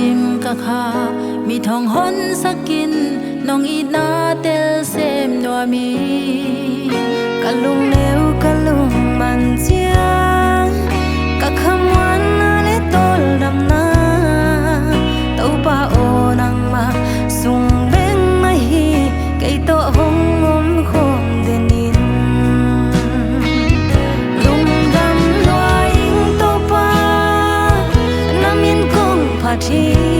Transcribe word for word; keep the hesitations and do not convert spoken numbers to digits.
Sim ka kha, mi thong honsak in, nong itna tel sem nuam hi. Ka lungneu ka lungman ciang, ka khamuanna le tawldamna, Topa aw nangmah sung bek mah hi. Kei tawh hong om khawm den in. Lungdam lua ing Topa, na min kong phat hi.